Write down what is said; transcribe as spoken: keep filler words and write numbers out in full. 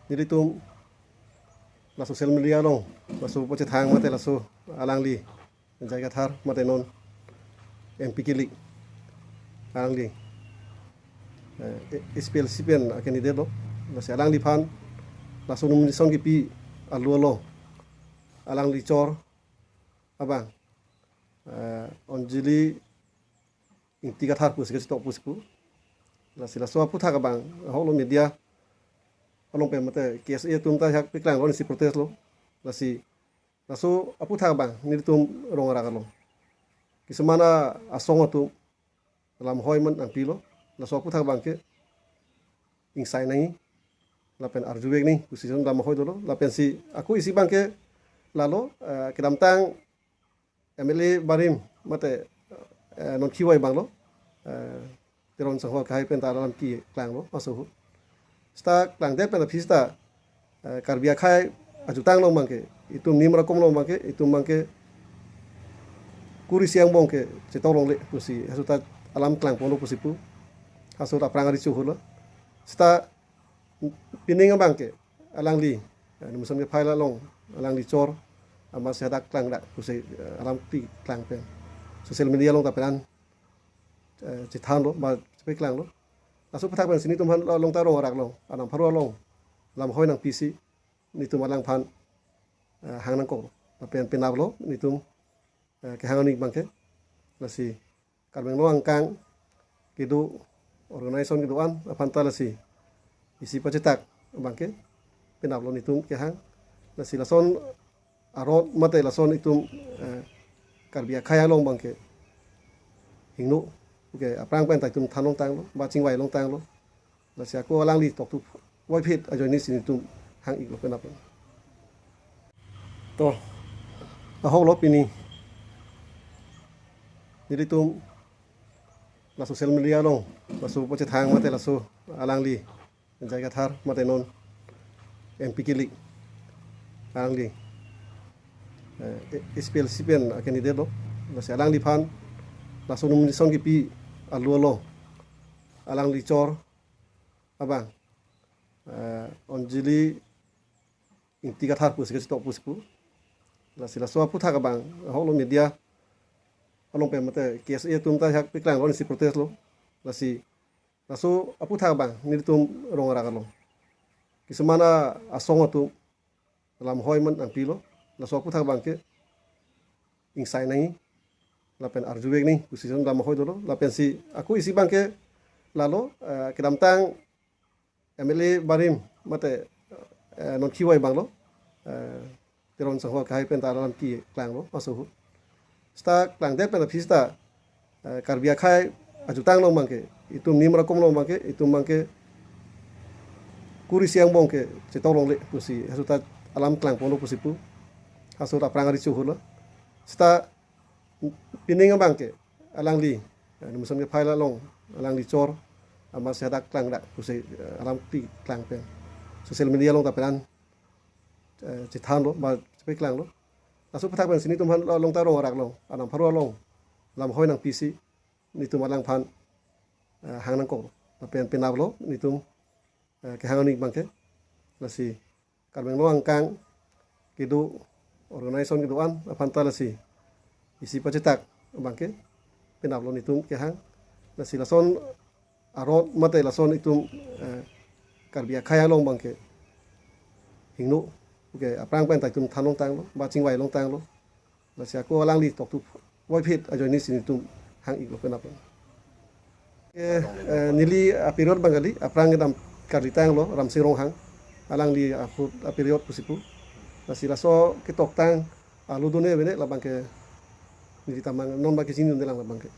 nelitum la social media along laso pachethang mate laso alangli J I Kathar mate non M P kili alangli, eh, H P L C pen a-candidate lo. Lasi alangliphan laso nomination kipi alu along alangli chor abang, eh, Anjali Ingti Kathar pusi kachetok pusi pu. Lasi laso aphuthak abang ahok lo, media along pen mate K S A atum ta hak paklang lo, isi protest lo. Lasi laso aphuthak abang nelitum rong arak along kisuman asong atum lam hoi man nangpilo. Laso aphuthak abang ke ingsai nangji lapen arjuvek nangji pusi lam hoi dolo. Lapensi ako isi abang ke lalo, eh, kedamtang M L A barim mate, eh, non khiwai abang lo, eh, Teron Sangho akehai pen ta alam keklang lo, maso hu. Seta klangdet pen aphi seta, eh, Karbi akhei ajutang along abang ke, itum nim rakom along abang ke, itum abang ke kuri isi angbong ke chetok longle pusi halaso ta alam klangpon lo pusi pu. Halaso ta aphrang ari chohu lo. Seta pining abang ke alangli, eh, nomination kephai along alangli chor amat si hadak klangdak pusi, eh, alam keklang pen social media along ta peran, eh, chethan lo, ba chepaklang lo. Laso aphuthak pensi nelitum aphan along ta rong arak along, anam pharo along lam hoi nangpisi nelitum alangphan, eh, hang nangkok lo. Lapen penap lo nelitum, eh, kehang aning abang ke. Lasi Karbi Anglong angkang kedo, organization kedo-an aphan ta lasi isi pachetak abang ke penap lo nelitum kehang. Lasi lason arot mate lason itum, eh, Karbi akhei along abang ke hingno, okay, aphrang pen ta itum than longtang lo, ba chingvai longtang lo. Lasi ako alangli toktu voiphit ajoine si nelitum hang-ik lo penap. To, ahok lo pini nelitum la social media along laso pachethang mate laso alangli J I Kathar mate non M P kili alangli, eh, H P L C pen a-candidate lo. Lasi alangliphan laso nomination kipi alu along alangli chor abang, eh, Anjali Ingti Kathar pusi kachetok pusi pu. Lasi laso aphuthak abang ahok lo, media along pen mate K S A atum ta hak paklang lo, isi protest lo. Lasi laso aphuthak abang nelitum rong arak along kisuman asong atum lam hoi man nangpilo. Laso aphuthak abang ke ingsai nangji lapen arjuvek nangji pusi lam hoi dolo. Lapensi ako isi abang ke lalo, eh, kedamtang M L A barim mate, eh, non khiwai abang lo, eh, Teron Sangho akehai pen ta alam keklang lo, maso hu. Seta klangdet pen aphi seta, eh, Karbi akhei ajutang along abang ke, itum nim rakom along abang ke, itum abang ke kuri isi angbong ke chetok longle pusi halaso ta alam klangpon lo pusi pu. Halaso ta aphrang ari chohu lo. Seta pining abang ke alangli, eh, nomination kephai along alangli chor amat si hadak klangdak pusi, eh, alam keklang pen social media along ta peran, eh, chethan lo, ba chepaklang lo. Laso aphuthak pensi nelitum aphan along ta rong arak along, anam pharo along lam hoi nangpisi nelitum alangphan, eh, hang nangkok lo. Lapen penap lo nelitum, eh, kehang aning abang ke. Lasi Karbi Anglong angkang kedo, organization kedo-an aphan ta lasi isi pachetak abang ke penap lo nelitum kehang. Lasi lason arot mate lason itum, eh, Karbi akhei along abang ke hingno, okay, aphrang pen ta itum than longtang lo, ba chingvai longtang lo. Lasi ako alangli toktu voiphit ajoine si nelitum hang-ik lo penap. Eh, eh, neli aperiod abang kali, aphrang kedam karlitang lo, Ramsing Ronghang, alangli ahut aperiod pusi pu. Lasi laso ketoktang alu done bene labang ke neli ta mang non ba kechini dunde lang labang ke.